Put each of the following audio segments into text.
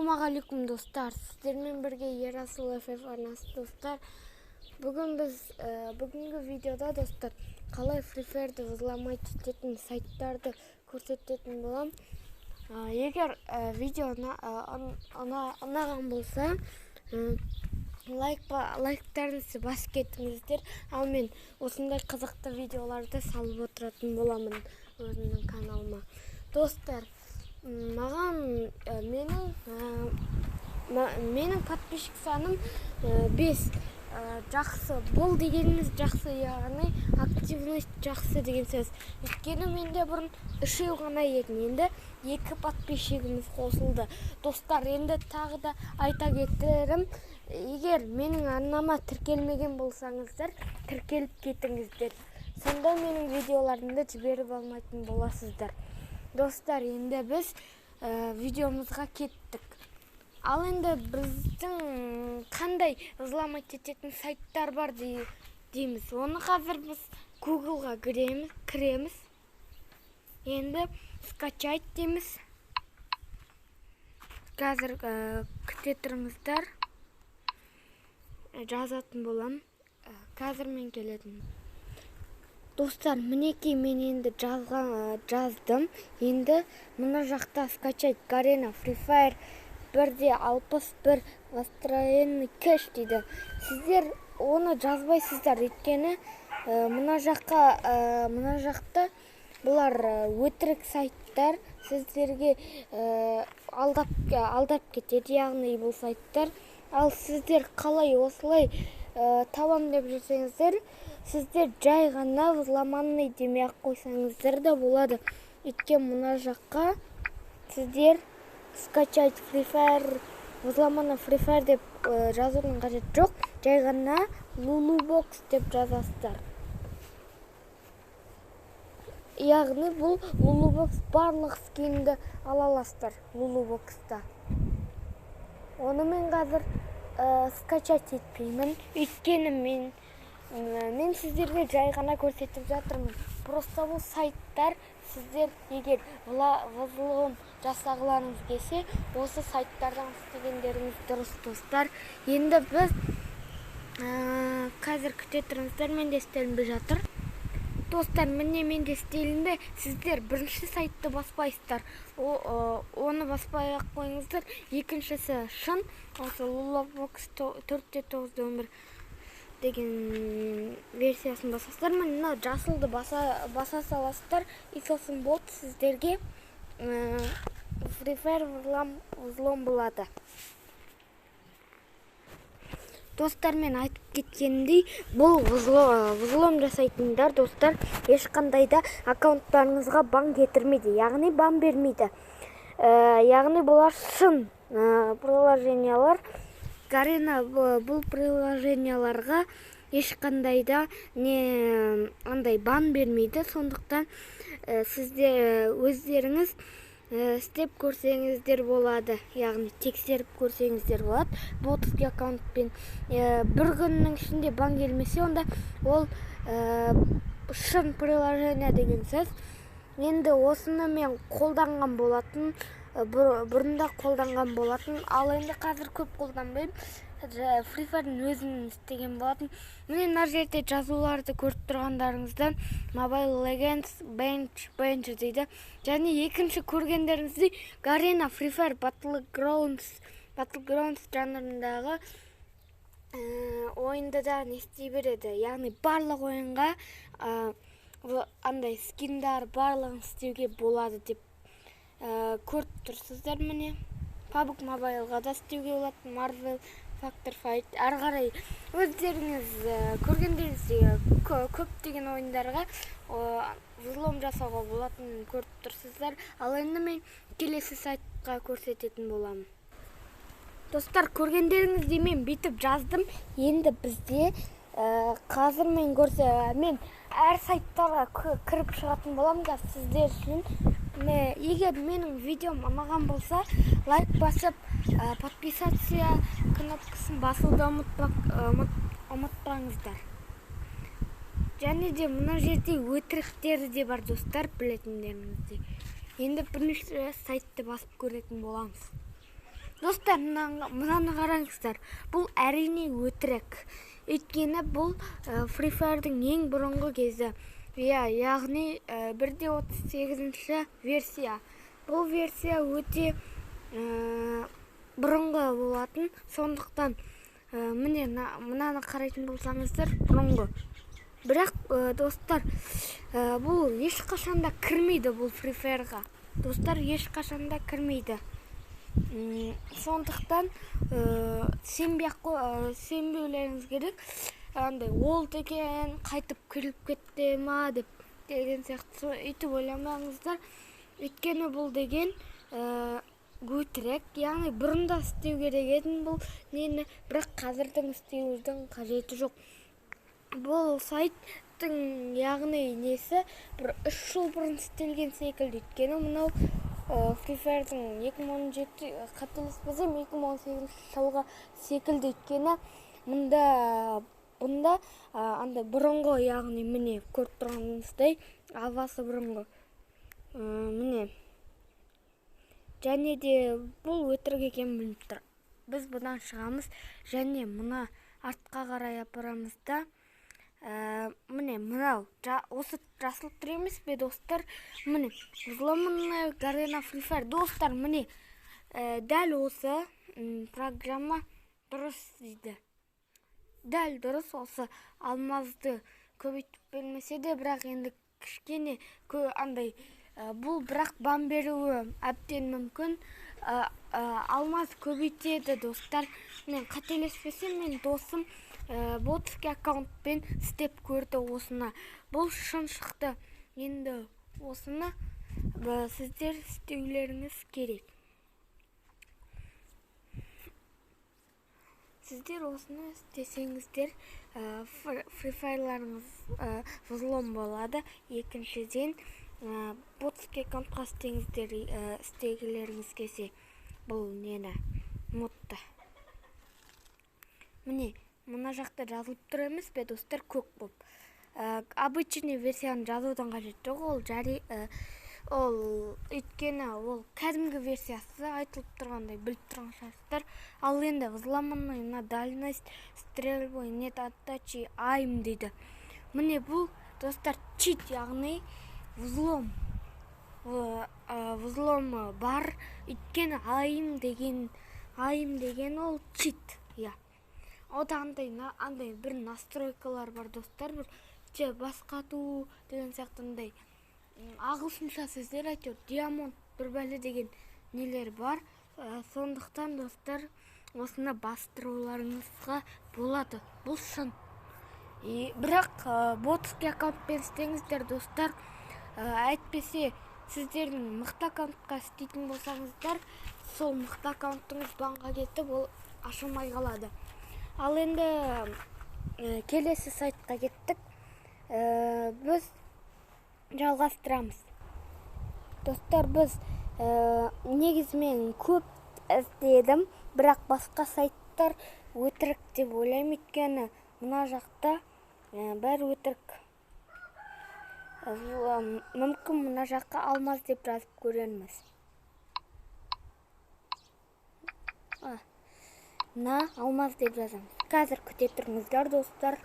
Ассалаумағалейкум, достар! Сіздермен бірге Ерасыл ФФ арнасы, достар. Бүгін біз бүгінгі видеода, достар, қалай Free Fire'ды взломать ететін сайттарды көрсететін болам. Егер видео ұнаған болса, лайктарыңызды басып кетіңіздер. Ал мен осындай қызықты видеоларды салып отыратын боламын өзімнің каналыма. Достар, маған менің подписчик саным 5. Жақсы, бұл дегеніміз жақсы, яғни активность жақсы деген сөз. Өйткені менде бұрын үшеу ғана еді, енді екі подписчигіміз қосылды. Достар, енді тағы да айта кетерім, егер менің арнама тіркелмеген болсаңыздар, тіркеліп кетіңіздер. Сонда менің видеоларымды жіберіп алмайтын боласыздар. Достар, енді біз видеомызға кеттік. Ал енді біздің қандай взломать ететін сайттар бар дейміз. Оны қазір біз Google'ға кіреміз. Енді скачать дейміз. Қазір күте тұрыңыздар. Жазатын болам. Қазір мен келетін. Достар, мінекей, мен енді жаздым. Енді мына жақта скачать Garena Free Fire 1.61 встроенный кэш дейді. Сіздер оны жазбайсыздар, өйткені мына жақта бұлар өтірік сайттар, сіздерге алдап кетеді, яғни бұл сайттар. Ал сіздер қалай осылай табам деп жүрсеңіздер, сіздер жай ғана взломанный демей ақ қойсаңыздар да болады. Өйткені мына жаққа сіздер скачать Free Fire, взломанный Free Fire деп жазудың қажеті жоқ. Жай ғана Lulubox деп жазасыздар. Яғни бұл Lulubox барлық скинді ала аласыздар Lulubox'та. Оны мен қазір скачать етпеймін. Өйткені мен сіздерге жай ғана көрсетіп жатырмын. Просто бұл сайттар, сіздер егер взлом жасағыларыңыз келсе, осы сайттардан істегендеріңіз дұрыс, достар. Енді біз қазір күте тұрыңыздар, менде істелінбей жатыр. Достар, міне, менде істелінді. Сіздер бірінші сайтты баспайсыздар. Оны баспай ақ қойыңыздар. Екіншісі шын. Осы Lulubox 4.9.11 деген версиясын басасыздар. Міне, мына жасылды баса саласыздар. И сосын болды, сіздерге Free Fire взлом болады. Достар, мен айтып кеткенімдей, бұл взлом жасайтындар, достар, ешқандай да аккаунттарыңызға бан кетірмейді, яғни бан бермейді. Яғни бұлар шын приложениялар. Garena бұл приложенияларға ешқандай да не андай бан бермейді. Сондықтан сізде өздеріңіз істеп көрсеңіздер болады, яғни тексеріп көрсеңіздер болады. Ботовский аккаунтпен бір күннің ішінде бан келмесе, онда ол шын приложение деген сөз. Енді осыны мен қолданған болатын, бұрында қолданған болатын, ал енді қазір көп қолданбаймын. Free Fire'ın өзін істеген болатын. Міне, мына жерде жазуларды көріп тұрғандарыңыздан Mobile Legends Bench Bench дейді. Және екінші көргендеріңіздей Garena Free Fire Battlegrounds жанрындағы ойынды да не істей береді. Яғни барлық ойынға андай скиндар барлығын істеуге болады деп көріп тұрсыздар. Міне, PUBG Mobile'ға да істеуге болады, Marvel Factor Fight. Ары қарай өздеріңіз көргендеріңіздей көптеген ойындарға взлом жасауға болатынын көріп тұрсыздар. Ал енді мен келесі сайтқа көрсететін боламын. Достар, көргендеріңіздей мен бүйтіп жаздым. Енді бізде қазір мен көрсе, мен әр сайттарға кіріп шығатын боламын қазір сіздер үшін. Егер менің видеом ұнаған болса, лайк басып, подписаться кнопкасын басуды ұмытпаңыздар. Және де мына жерде өтіріктері де бар, достар, білетіндеріңіздей. Енді бірінші сайтты басып көретін боламыз. Достар, мынаны қараңыздар. Бұл әрине өтірік. Өйткені бұл Free Fire'дың ең бұрынғы кезі. Иә, яғни 1.38 версия. Бұл версия өте бұрынғы болатын. Сондықтан міне мынаны қарайтын болсаңыздар, бұрынғы. Бірақ достар, бұл ешқашанда кірмейді бұл Free Fire'ға. Достар, ешқашанда кірмейді. Сондықтан сенбеулеріңіз керек. Андай ол деген қайтып кіріп кетті ма деп деген сияқты өйтіп ойламаңыздар. Өйткені бұл деген өтірік, яғни бұрында істеу керек еді бұл нені, бірақ қазірдің істеудің қажеті жоқ. Бұл сайттың яғни несі бір 3 жыл бұрын істелген секілді. Өйткені мынау Free Fire'дың 2017, қателеспесем 2018 жылғы секілді. Өйткені бұнда андай бұрынғы, яғни міне көріп тұрғаныңыздай авасы бұрынғы. Міне. Және де бұл өтірік екенін біліп тұр. Біз бұдан шығамыз және мына артқа қарай апарамыз да. Міне мынау осы жасыл тұр емес пе, достар? Міне взломанная Garena Free Fire. Достар, міне дәл осы программа дұрыс дейді. Дәл дұрыс осы алмазды көбейтіп бермесе де, бірақ енді кішкене андай бұл бірақ бан беруі әбден мүмкін. Алмаз көбейтеді, достар. Мен қателеспесем, мен досым ботский аккаунтпен істеп көрді осыны. Бұл шын шықты. Енді осыны сіздер істеулеріңіз керек. Сіздер осыны істесеңіздер, Free Fire'ларыңыз взлом болады. Екіншіден, ботский аккаунтқа істеңіздер, істегілеріңіз келсе бұл нені, модты. Міне, мына жақта жазылып тұр емес пе, достар, көк болып. Обычный версияны жазудың қажеті жоқ, ол ол өйткені ол кәдімгі версиясы айтылып тұрғандай біліп тұрған шығарсыздар. Ал енді взломанный на дальность стрельбой нет отдачи айм дейді. Міне бұл, достар, чит, яғни взлом. Взлом бар, өйткені айм деген ол чит, иә. Ода андай бір настройкалар бар, достар, бір басқату деген сияқты андай ағылшынша сөздер әйтеуір диамонт бір бәле деген нелер бар. Сондықтан, достар, осыны бастыруларыңызға болады. Бұл шын. Бірақ ботский аккаунтпен істеңіздер, достар. Әйтпесе сіздердің мықты аккаунтқа істейтін болсаңыздар, сол мықты аккаунтыңыз банға кетіп, ол ашылмай қалады. Ал енді келесі сайтқа кеттік. Біз жалғастырамыз. Достар, біз негізімен көп іздедім, бірақ басқа сайттар өтірік деп ойлаймын, өйткені мына жақта бәрі өтірік. Мүмкін мына жаққа алмаз деп жазып көрерміз. Мына алмаз деп жазамыз. Қазір күте тұрыңыздар, достар.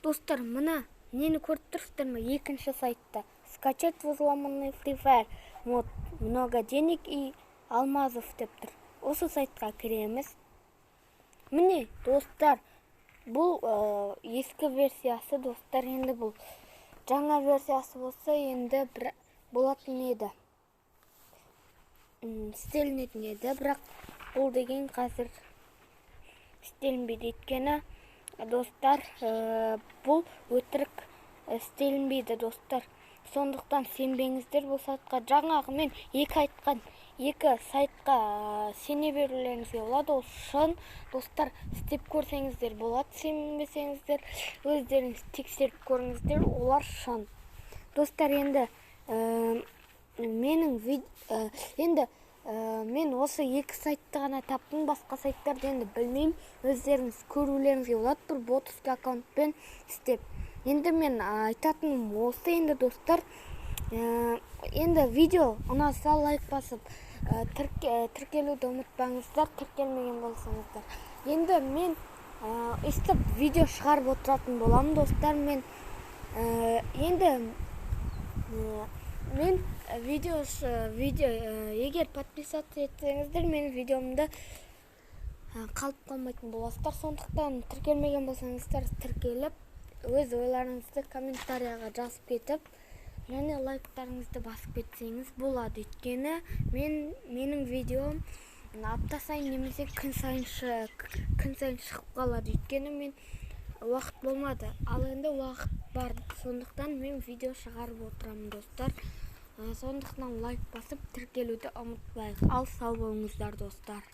Достар, мына нені көріп тұрсыздар ма? Екінші сайтта. Скачать взломанный Free Fire. Вот, много денег и алмазов деп тұр. Осы сайтқа кіреміз. Міне, достар, бұл ескі версиясы, достар, енді бұл жаңа версиясы болса, енді бір болатын еді. Істелінетін еді, бірақ бұл деген қазір істелінбейді. Өйткені, достар, бұл өтірік істелінбейді, достар. Сондықтан сенбеңіздер бұл сайтқа. Жаңағы мен екі айтқан екі сайтқа сене берулеріңізге болады. Ол шын, достар, істеп көрсеңіздер болады, сенбесеңіздер өздеріңіз тексеріп көріңіздер, олар шын. Достар, енді менің енді мен осы екі сайтты ғана таптым, басқа сайттарды енді білмеймін. Өздеріңіз көрулеріңізге болады бір ботский аккаунтпен істеп. Енді мен айтатыным осы енді, достар. Енді видео ұнаса лайк басып, Тіркелуді ұмытпаңыздар, тіркелмеген болсаңыздар. Енді мен өйстіп видео шығарып отыратын боламын, достар. Мен енді мен видео видео егер подписаться етсеңіздер, менің видеомды қалып қалмайтын боласыздар. Сондықтан тіркелмеген болсаңыздар, тіркеліп, өз ойларыңызды комментарияға жазып кетіп және лайктарыңызды басып кетсеңіз болады. Өйткені менің видеом апта сайын немесе күн сайын шығып қалады, өйткені мен уақыт болмады. Ал енді уақыт бар, сондықтан мен видео шығарып отырамын, достар. Сондықтан лайк басып, тіркелуді ұмытпайық. Ал сау болыңыздар, достар.